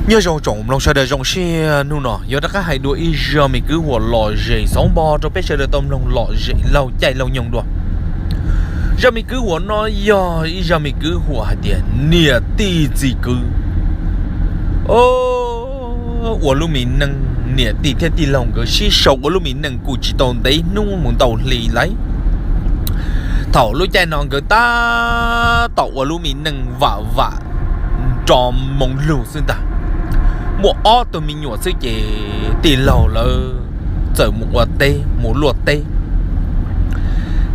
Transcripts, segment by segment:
Nyob zoo tsoom mloog sawv daws zoo siab, hnub no yuav rov qab hais dua ib zaj me kwv huam lom zem xov npo rau peb sawv daws tau mloog lom zem laug caij laug nyoog dua. Zaj me kwv huam no yog ib zaj me kwv huam hais tias niam tij txiv kwv ua lub me neej, niam tij thiab tij laug nkawd sib sau ua lub me neej kuj tsis tau ntev hnub mus ntau hli lawm. Thaum lub caij no nkawd tab tom ua lub me neej vam vam nrov moo lug xwb ntag. Muaj ob tug me nyuam xwb ces tij laug lawv txawm mus ua teb, mus luaj teb.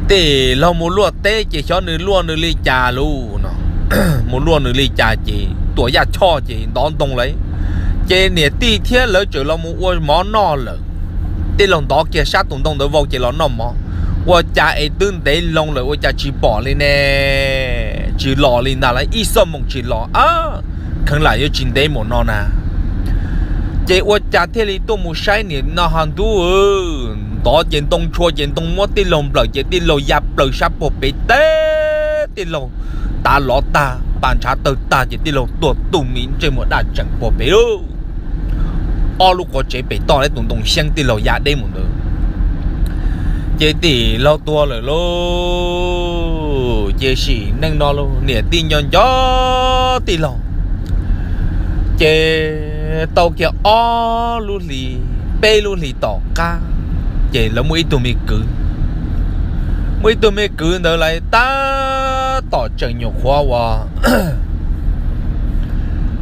Tij laug mus luaj teb ces xyov nws luaj nws li cas lauj no, mus luaj nws li cas ces tuam yaj choj ces ntov ntoo lawm. Ces niam tij thiab lawv txawm los mus ua mov noj lawm. Tij laug ntov kiag sab tus ntoo ntawd vau ces los noj mov. Ua cas es twb ntev loo lawm ua cas tsis pom li ne? Tsis los li ntag lauj, ib xuab moos tsis los, kheev lam yuav tsis ntev mus no na. Ces ua cas thiaj li tuaj mus saib niam no ha ntub, ntov ces ntoo tshua ces ntoo muab tij laug nplawm ces tij laug ya plaws sab puag pem teb, tij laug tav lov tag, pas ntshav tawg tag ces tij laug tuag tu mi ntsej muag daj tseem puag pem lauj. Ob lub quav tsev pem toj tus ntoo xyeeb tij laug ya deb mus ntawd. Ces tij laug tuag lawm lauj, ces sim neej no lauj niam tij nco nco tij laug. Ces tau kiag ob lub hli, peb lub hlis tom qab, ces lawv muaj ib tug me kwv. Muaj ib tug me kwv ntawd lawv tab tom tseem nyuam qhuav uas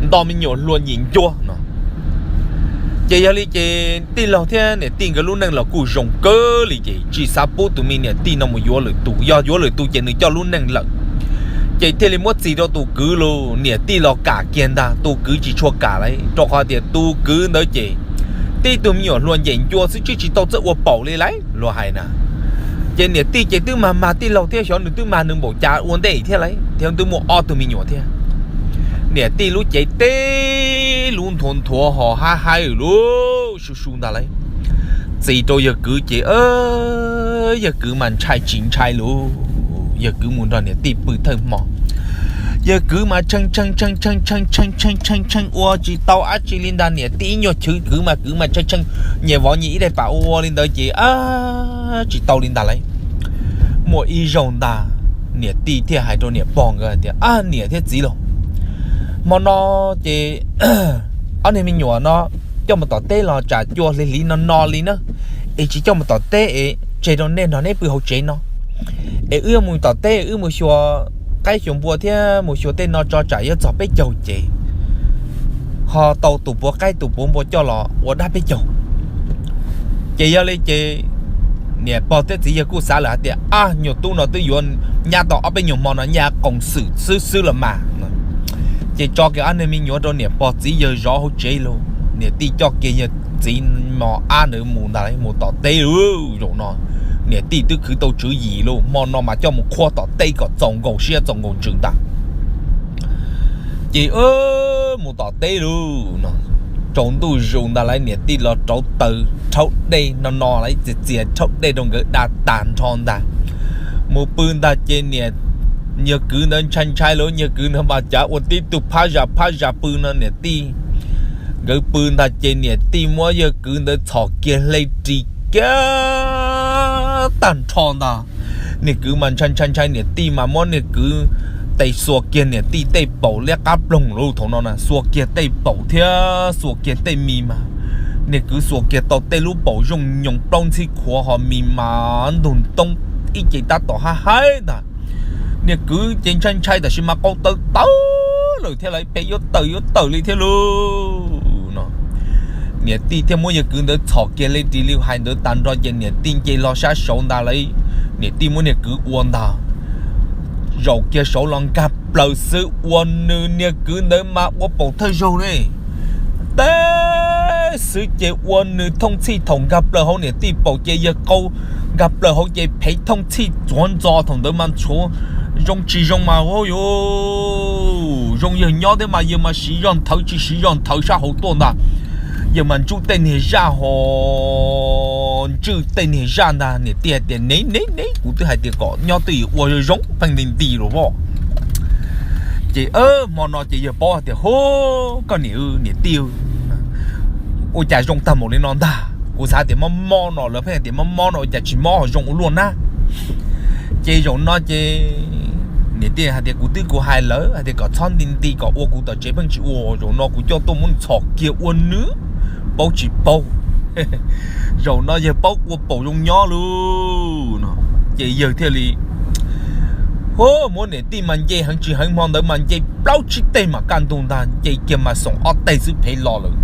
nto me nyuam hlua nyem ncuab no. Ces yog li ces tij laug thiab niam tij nkawd lub neej los kuj zoo kawg li ces tsis xav pub tus me niam tij no mus yuav lwm tus, yog yuav lwm tus ces nws coj lub neej lawm. Ces thiaj li muab txis rau tus kwv lauj, niam tij los kam kiag ntag, tus kwv tsis tshua kam lawm rau qhov tias tus kwv ntawd ces tib tug me nyuam hlua nyem ncua xwb tsis tau txawj ua paum li lawm luag hais na. Ces niam tij ces twb mag mag tij laug thiab xyov nws twb mag nws npaum cas ua ntej thiab lawm thiab twb muaj ob tug me nyuam thiab. Niam tij lub cev teb lub nthuav nthuav ho hab haib lub su su ntag lauj. Txis rau yawg kwv ces yawg kwv mas ntshai tsis ntshai lauj, yawg kwv mus nrog niam tij pw thawj hmo. Yawg kwv mas tshee tshee tshee tshee tshee tshee tshee tshee ua tsis tau dab tsi li ntag, niam tij ib nyuag chwv kwv mas kwv mas tshee tshee, nyias vov nyias ib daim pam ua li ntawd ces tsis tau li ntag lauj. Muaj ib zaug ntag, niam tij thiaj hais rau niam pog nkawd hais tias, Ab niam thiab txiv lauj, hmo no ces ob niag me nyuam no coj mus tom teb los tsam cua hli hliv no no li na, es tsis coj mus tom teb es tseg rau nej nrog neb pw hauv tsev no, es wb mus tom teb wb mus xyuas qaib xyuas npua thiab mus xyuas tej no tso tsam yuav txog peb caug ces ho tau tus puav qaib tus puav npua coj los ua dab peb caug. Ces yog li ces niam pog thiab txiv yawg kuj xav lawm hais tias, Ab nyuag tub no twb yuav nyab tau ob peb nyuag hmo no nyab qoos xwm xwb xwb los mas. Ces tso kiag ob niag me nyuam rau niam pog txiv yawg zov hauv tsev lauj, niam tij coj kiag yawg txiv mos ab ntawd mus ntag, mus tom teb lauj. Zaum no niam tij twb khwv tau tswv yim lauj, hmo no mas coj mus qhuab tom teb kom txaus nkaus siab txaus nkaus ntsws ntag. Ces mus tom teb lauj no, tsaus ntuj zus ntag lauj, niam tij los rauv taws rhaub dej no no lauj, txias txias rhaub dej rau nkawd da tag nrho ntag. Mus pw ntag ces niam, yawg kwv ntawd ntshai ntshai lauj, yawg kwv ntawd mas cav ua tib tug phab zas phab zas pw no niam tij. Nkawd pw ntag ces niam tij muab yawg kwv ntawd txhom kiag hle ris kiag tag nrho ntag. Niag kwv mas ntshai ntshai ntshai, niam tij mas muab niag kwv tes xuas kiag niam tij tej paum liab qab ploog lauj, thaum no na xuas kiag tej paum thiab xuas kiag tej mis mas, niag kwv xuas kiag tau tej lub paum zooj nyoos plaub ntxhib khuav ho mis mas ntug ntoob ib ce tab tom hab haib ntag. Niag kwv ces ntshai ntshai tab sis mas qau taw tawv lawm thiab lauj, pheej yuav tawm yuav tawm li thiab lauj no. Niam tij thiaj muab yawg kwv ntawd txhom kiag hle ris li hais ntawd tag nrho ces niam tij nce hlo sab saud ntag lauj, niam tij muab niag kwv ua ntag. Zaum kiag saud los nkag plaws xwb ua nws niag kwv ntawd mas ua paum thawj zaug ne. Teb xwb ces ua nws thooj txhij thaum nkag plaws hauv niam tij paum ces yawg qau nkag plaws hauv ces phev thooj txhij txuav ntxo thaum ntawd mas txhuav zoo tsis zoo mas ua yuav zoo yawg nyob thiab mas yawg mas siv zog nthawv tsis siv zog nthawv sab hauv tuaj ntag. Yawg mas ntswj tej niag zaj ho ntswj tej niag zaj ntag, niam tij hais tias, Nev nev nev, kuv twb hais tias kom nyob twj ywm ua zoo pheej nti nti los as. Ces hmo no ces yawg paub tias, Hub, koj niam, niam tij, ua cas zoo tag npaum li no ntag. Kuv xav tias mob mob no, lawv pheej tias mob mob no ua cas tsis mob ho zoo ua luaj na. Ces zaum no ces niam tij hais tias, Kuv twb kuv hais lawm hais tias kom txhob nti nti kom ua kuv tom tsev pheej tsis ua, zaum no kuv coj tuaj muab txhom kiag ua nws paub tsis paub. Zaum no yawg paub ua paum zoo nyob lauj no. Ces yawg thiaj li, hub, muab niam tij mas nce heev tsis heev, hmo ntawd mas nce plaub tsib teg mas kaj ntug ntag, nce kiag mas xoom ob teg xwb phev los lawm.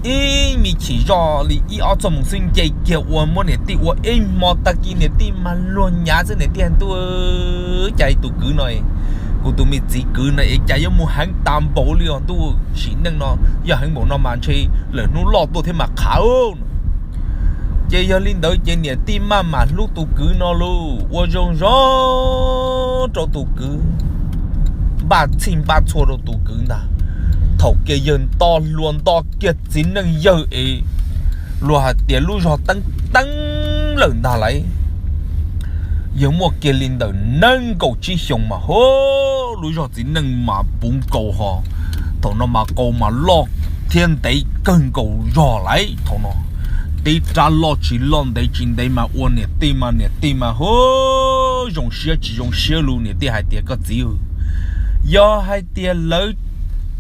Ib me chim zoj li ib ob txoj moos xwb nce kiag ua muab niam tij ua ib hmo tag kis niam tij mas luag nyav xwb, niam tij ntuj, cas tus kwv no, kuv tus me txiv kwv no es cas yuav mus heev tas npaum li os ntuj, sim neej no yog heev npaum no mas ntshe lawm hnub loj tuaj thiab mas qhav no. Ces yog li ntawd ces niam tij maj mam hlub tus kwv no lauj, ua zoo zoo rau tus kwv, npaj txhij npaj txhua rau tus kwv ntag. Thaum kiag yawg nto hlua nto kiag txiv neej yawg es luag hais tias lub zog teeb teeb lawm ntag lauj, yawg muaj kiag li ntawm nees nkaum tsib xyoos mas hub, lub zog txiv neej mas puv nkaus ho. Thaum no mas qau mas loj thiab ntev kawg nkaus zog lauj. Thaum no tib rab loj tsis loj ntev tsis ntev mas ua niam tij mas niam tij mas hub, zoo siab tsis zoo siab lus. Niam tij hais tias, Koj txiv, yog hais tias lawv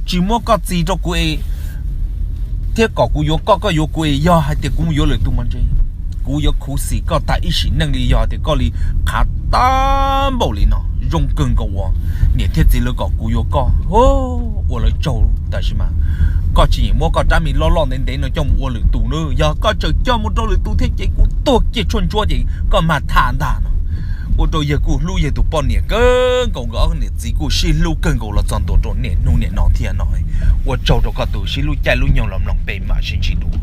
tsis muab koj txis rau kuv es thiab kom kuv yuav koj, koj yuav kuv es yog hais tias kuv mus yuav lwm tus mas ntshe kuv yuav khuv xim koj tag ib sim neej li. Yog hais tias koj li qhav tag npaum li no zoo kawg nkaus uas niam thiab txiv lawv kom kuv yuav koj, ua lawv tsaug. Tab sis mas koj tsis nyiam muab koj rab me loj loj ntev ntev no coj mus ua lwm tus na. Yog koj tseem coj mus rau lwm tus thiab ces kuv tuag kiag tshuaj ntsuab ces koj mag tham ntag no. Ua rau yawg kuj hlub yawg tus poj niam kawg nkaus, nkawd ob niam txiv kuj sib hlub kawg nkaus los txog ntua rau niaj hnub niam no thiab no. Ua tsaug rau koj tus sib hlub caij lub nyoog los mloog peb mam sib ntsib dua.